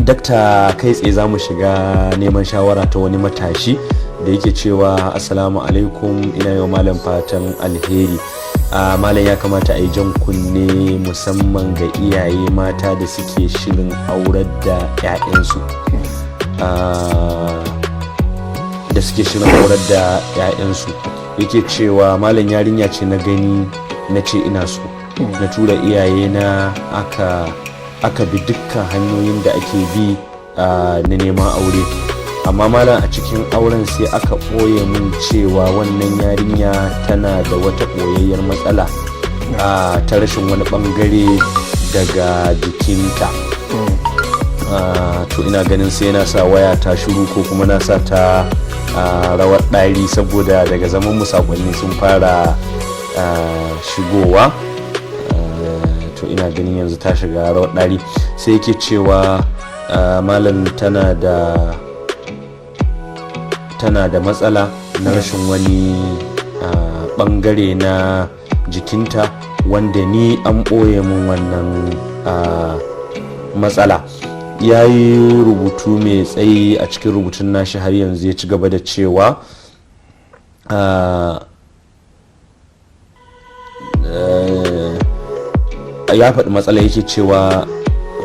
Dakta, kai tsaye za mu shiga neman shawara ta wani matashi da yake cewa, "Assalamu alaikum, ina yau malam fatan alheri. Malam, ya kamata a yi jan kunne musamman ga iyaye mata da suke shirin aurar da 'ya'yansu, da suke shirin aurar da 'ya'yansu." Yake cewa, "Malam, yarinya ce na gani na ce ina so. Na tura iyaye na, aka bi dukkan hanyoyin da ake bi na neman aure. Amma malam, a cikin auren sai aka ɓoye mun cewa wannan yarinya tana da wata ɓoyayyar matsala ta rashin wani ɓangare daga jikinta." To ina ganin sai na sa waya ta shiru ko kuma na sa ta rawar ɗari, saboda daga zaman mu sakonni sun fara shigowa. To ina ganin yanzu ta shiga rawar ɗari. Sai yake cewa, malam, tana da matsala na rashin wani bangare na jikinta, wanda ni an ɓoye mun wannan matsala. Ya yi rubutu mai tsayi. A cikin rubutun nashi har yanzu ya ci gaba da cewa ya faɗi matsala. Yake cewa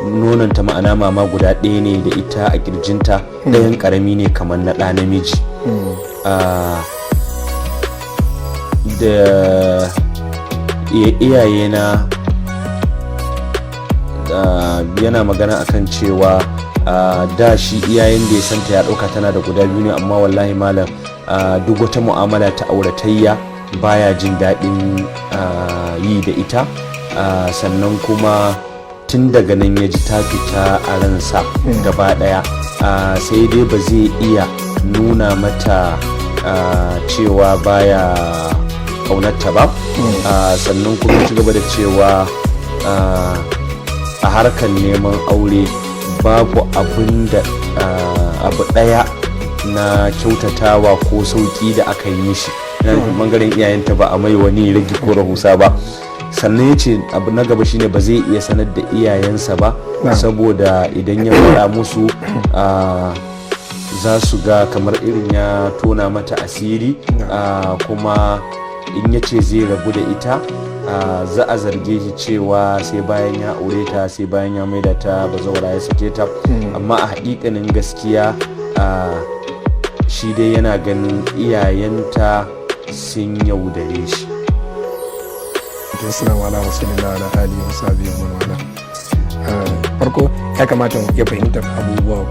nononta, ma'ana mama guda ɗaya ne da ita a kirjinta, ɗayan ƙarami ne kamar na ɗa namiji. Da iyayena yana magana akan cewa da shi iyayen da ya santa ya ɗauka tana da guda biyu ne. Amma wallahi malam, duk wata mu'amala ta auratayya baya jin daɗin yi da ita. Sannan kuma tun daga nan ya ji ta fita a ransa gaba ɗaya. Sai dai ba zai iya nuna mata cewa baya ƙaunarta ba. Sannan kuma ci gaba da cewa a harkar neman aure babu abin da abu ɗaya na kyautatawa ko sauƙi da aka yi mishi. Yana nufin bangaren iyayenta ba a mai wani rage ko rahusa ba. Sannan ya ce abu na gaba shine ba zai iya sanar da iyayensa ba, saboda idan ya faɗa musu za su ga kamar irin ya tona mata asiri. Kuma in ya ce zai rabu da ita, za a zarge shi cewa sai bayan ya aure ta, sai bayan ya maida ta bazawara ya sake ta. Amma a haƙiƙanin gaskiya, shi dai yana ganin iyayenta sun yaudare shi. Wassalamu ala rasulillah ala alihi wa sahbihi wa man wala. Farko ya kamata mu iya fahimtar abubuwa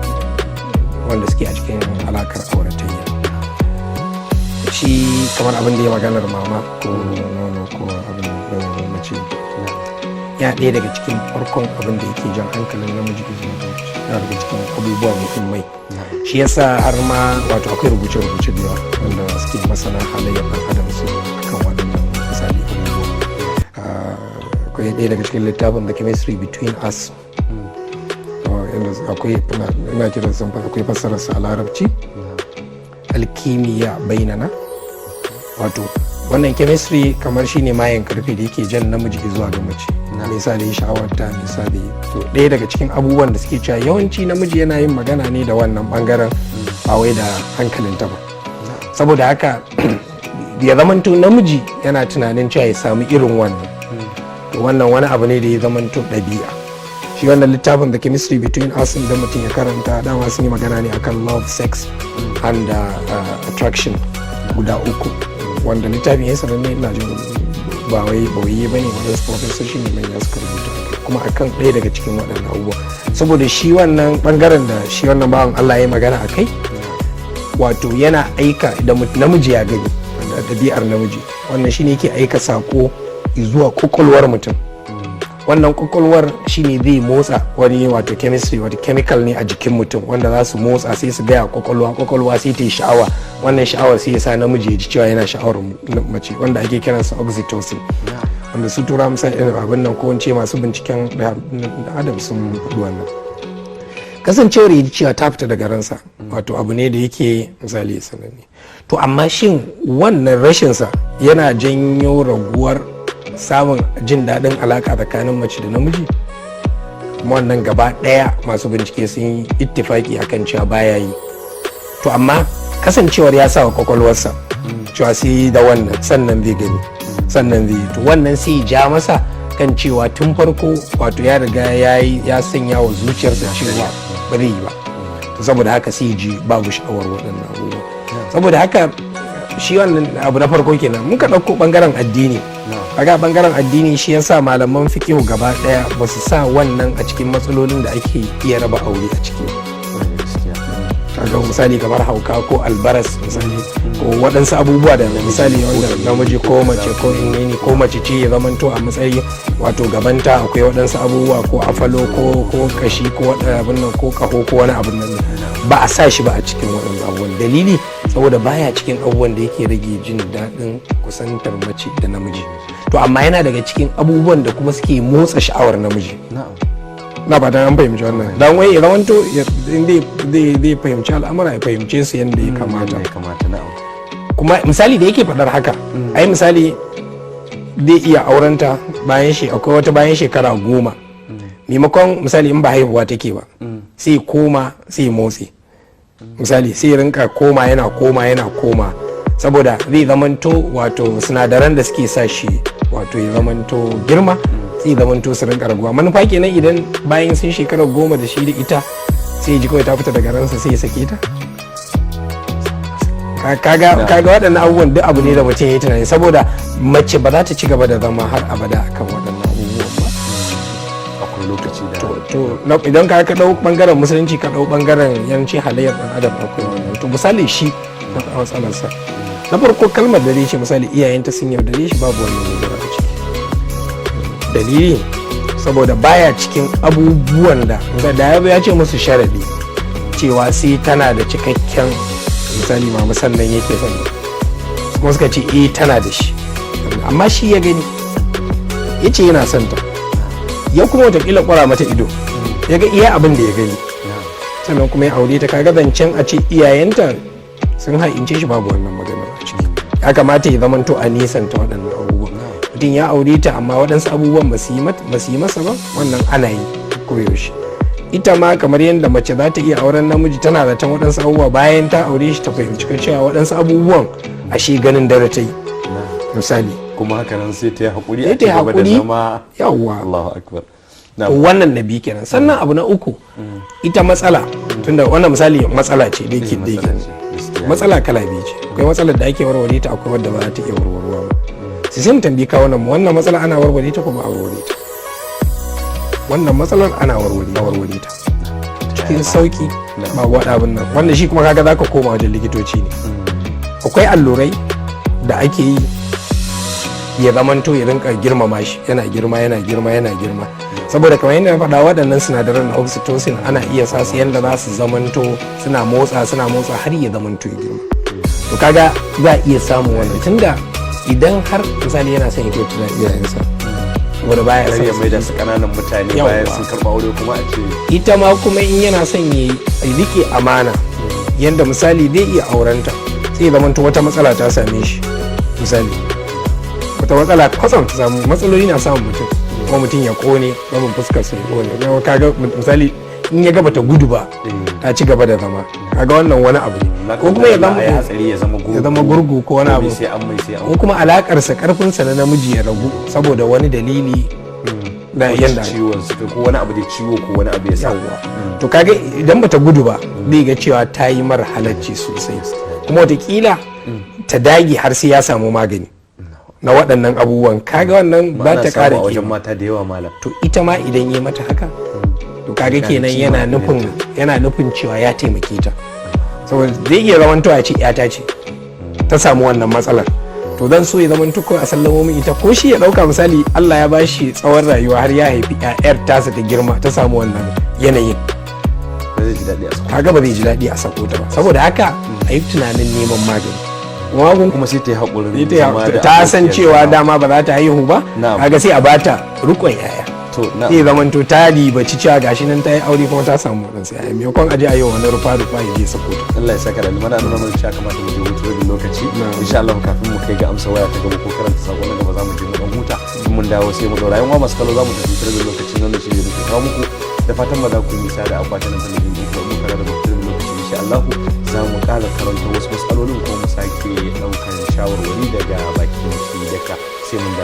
wanda suke a cikin alakar auratayya. Shi kamar abin da ya maganar mama ko nono ko abin da mace, ya ɗaya daga cikin farkon abin da yake jan hankalin namiji zuwa ga mace, yana daga cikin abubuwa muhimmai. Shi yasa har ma wato akwai rubuce-rubuce da yawa wanda suke masana halayyar ɗan adam su akan waɗannan misali abubuwa. Akwai ɗaya daga cikin littafin The Chemistry Between Us. Akwai, ina kiran sun, akwai fassararsa a Larabci, Alkimiya Bainana. Wato wannan chemistry kamar shine mayan karfe da yake jan namiji zuwa ga mace. Me yasa da ya sha'awarta? Me yasa da to ɗaya daga cikin abubuwan da suke cewa yawanci namiji yana yin magana ne da wannan bangaren, ba wai da hankalinta ba. Saboda haka ya zamanto namiji yana tunanin cewa ya samu irin wannan, to wannan wani abu ne da ya zamanto ɗabi'a. Shi wannan littafin The Chemistry Between Us, idan mutum ya karanta, dama sun yi magana ne akan love, sex and attraction guda uku, wanda littafin ya sananne. Ina jin ba wai boye ba ne, wadansu profesoshi ne manya suka rubuta kuma akan ɗaya daga cikin waɗannan abubuwa. Saboda shi wannan bangaren da shi wannan bawan Allah ya yi magana a kai, wato yana aika idan namiji ya gani, ɗabi'ar namiji wannan shine yake aika sako zuwa kwakwalwar mutum. Wannan kwakwalwar shine zai motsa wani wato chemistry, wato chemical ne a jikin mutum wanda za su motsa, sai su gaya kwakwalwa, kwakwalwa sai ta yi sha'awa. Wannan sha'awar sai ya sa namiji ya ji cewa yana sha'awar mace, wanda ake kiransa oxytocin, wanda su tura misali irin abin nan ko in masu binciken da adam sun faɗi wannan. Kasancewar ya ji cewa ta fita daga ransa, wato abu ne da yake misali sananne. To amma shin wannan rashinsa yana janyo raguwar samun jin daɗin alaka tsakanin mace da namiji? Kuma wannan gaba ɗaya masu bincike sun yi ittifaki akan cewa baya yi. To amma kasancewar ya sa wa kwakwalwarsa cewa sai da wannan sannan zai gani, sannan zai yi, to wannan sai ya ja masa kan cewa tun farko wato ya riga ya yi, ya sanya wa zuciyarsa cewa ba zai yi ba. To saboda haka sai ya ji babu sha'awar waɗannan abubuwa. Saboda haka shi wannan abu na farko kenan. Muka ɗauko ɓangaren addini, kaga bangaren addini shi yasa malaman fiqihu gaba ɗaya ba su sa wannan a cikin matsalolin da ake iya raba aure a ciki. Kaga misali kamar hauka ko albaras misali, ko waɗansu abubuwa da misali wanda namiji ko mace ko inini ko mace ce ya zamanto a matsayi wato gabanta akwai waɗansu abubuwa, ko afalo ko kashi ko abin nan ko kaho ko wani abin nan, ba a sa shi ba a cikin waɗannan abubuwan. Dalili, saboda baya cikin abubuwan da yake rage jin daɗin kusantar mace da namiji. To amma yana daga cikin abubuwan da kuma suke motsa sha'awar namiji. Na fatan an fahimci wannan, dan wai ya zamanto in zai fahimci al'amura, ya fahimce su yadda ya kamata. Ya kamata, na'am. Kuma misali da yake faɗar haka, ai misali zai iya aurenta bayan shi akwai wata bayan shekara 10, maimakon misali in ba haihuwa take ba, sai koma sai motsi, misali sai rinka koma, yana koma, yana koma, saboda zai zamanto wato sinadaran da suke sa shi wato ya zamanto girma sai zamanto su rinka raguwa. Manufa kenan, idan bayan sun shekara 10 da shi da ita, sai ji kawai ta fita daga ransa, sai ya sake ta. Kaga waɗannan abubuwan duk abu ne da mutum ya yi tunani, saboda mace ba za ta ci gaba da zama har abada akan waɗannan abubuwan ba. Akwai lokaci da To idan ka dau bangaren musulunci, ka dau bangaren yanci halayyar dan adam, akwai wannan. To misali shi matsalarsa na farko, kalmar da ce misali iyayenta sun yaudare shi, babu wannan yaudara a ciki. Dalili, saboda baya cikin abubuwan da da ya zo ya ce musu sharadi cewa sai tana da cikakken misali mama sannan yake son, kuma suka ce eh tana da shi, amma shi ya gani ya ce yana son ta, ya kuma watakila kwara mata ido, ya ga iya abin da ya gani, sannan kuma ya aure ta. Kaga zancen a ce iyayenta sun ha'ince shi, babu wannan magana a ciki. Ya kamata ya zamanto a nisanta waɗannan abubuwan. Mutum ya aure ta amma waɗansu abubuwan ba su yi masa ba, wannan ana yi koyaushe. Ita ma kamar yadda mace za ta iya auren namiji tana zaton waɗansu abubuwa, bayan ta aure shi ta fahimci cewa waɗansu abubuwan ashe ganin dare ta yi misali. Kuma haka nan sai ta yi haƙuri Sai a ta yi ci gaba da haƙuri. zama. Yawwa. Allahu akbar. To wannan na biyu kenan. Sannan abu na uku, ita matsala, tunda wannan misali matsala ce da yake da yake matsala kala biyu ce. Akwai matsalar da ake warware ta, akwai wadda ba za ta iya warwarewa ba. Sai mu tambayi kawo nan, wannan matsala ana warware ta ko ba a warware ta? Wannan matsalar ana warware ta cikin sauki, ba wada abin nan. Wannan shi kuma kaga zaka koma wajen likitoci ne. Akwai allurai da ake yi ya zamanto ya rinka girmama shi, yana girma, yana girma, yana girma, saboda kamar yadda na faɗa, waɗannan sinadaran na oxytocin ana iya sa su yadda za su zamanto suna motsa, suna motsa har ya zamanto ya girma. To kaga za a iya samun wannan, tunda idan har misali yana son ya kyautata iyayensa saboda baya Kar ya son maida su kananan mutane Yawwa. bayan sun karɓa aure kuma a ce Ita ma kuma in yana son ya rike amana, yanda misali zai iya aurenta, sai ya zamanto wata matsala ta same shi, misali wata matsala kwatsam ta samu. Matsaloli na samun mutum, kuma mutum ya kone rabin fuskar sa ya kone. Yawa, kaga misali in ya gaba ta gudu ba, ta ci gaba da zama, kaga wannan wani abu ne. Ko kuma ya zama ya hatsari ya zama gurgu, ya zama gurgu ko wani abu. Sai an mai sai an Ko kuma alakarsa, karfinsa na namiji ya ragu saboda wani dalili da ko yanda ciwon suka ko wani abu da ciwo ko wani abu ya sa. Yawwa. To kaga idan bata gudu ba, zai ga cewa ta yi mara halacci sosai, kuma watakila ta dage har sai ya samu magani na waɗannan abubuwan. Kaga wannan Ma ba ana ta samu ƙara a wajen kima. mata da yawa, malam. To ita ma idan yi mata haka, to kaga Ƙara kenan kima yana a nufin yana nufin cewa ya taimake ta, saboda zai iya zamanto a ce yata ce ta samu wannan matsalar, to zan so ya zamanto ko a sallamo min ita, ko shi ya dauka misali Allah ya bashi tsawon rayuwa har ya haifi ƴaƴar tasa ta girma ta samu wannan yanayin, Ba zai ji daɗi a sako. Kaga ba zai ji daɗi a sako ta ba. Saboda haka a yi tunanin neman magani, magun Kuma sai ta yi haƙurin ita zama da ta san abokiyar cewa zama. Dama ba za ta haihu ba. Kaga sai a bata rikon yaya. To na Zai zamanto ta ribaci cewa gashi nan ta yi aure kuma ta samu waɗansu yaya, maimakon aje a yi wa wani rufa rufa ya je sako ta. Allah ya saka da mana. Nuna mana cewa kamata mu je hutu rabin lokaci. Na'am. Insha Allah kafin mu kai ga amsa waya ta gaba ko karanta sako na gaba, za mu je mu dan huta. In mun dawo sai mu daura. Yan uwa masu kallo, za mu tafi hutu rabin lokaci nan da shi ne muke kawo muku. Da fatan ba za ku yi nisa da akwatunan talabijin ɗin ku muka rarraba kuɗin lokaci, insha Allah za mu ƙara karanta wasu matsalolin ko mu sake ɗaukan shawarwari daga bakin shi daka. Sai mun dawo.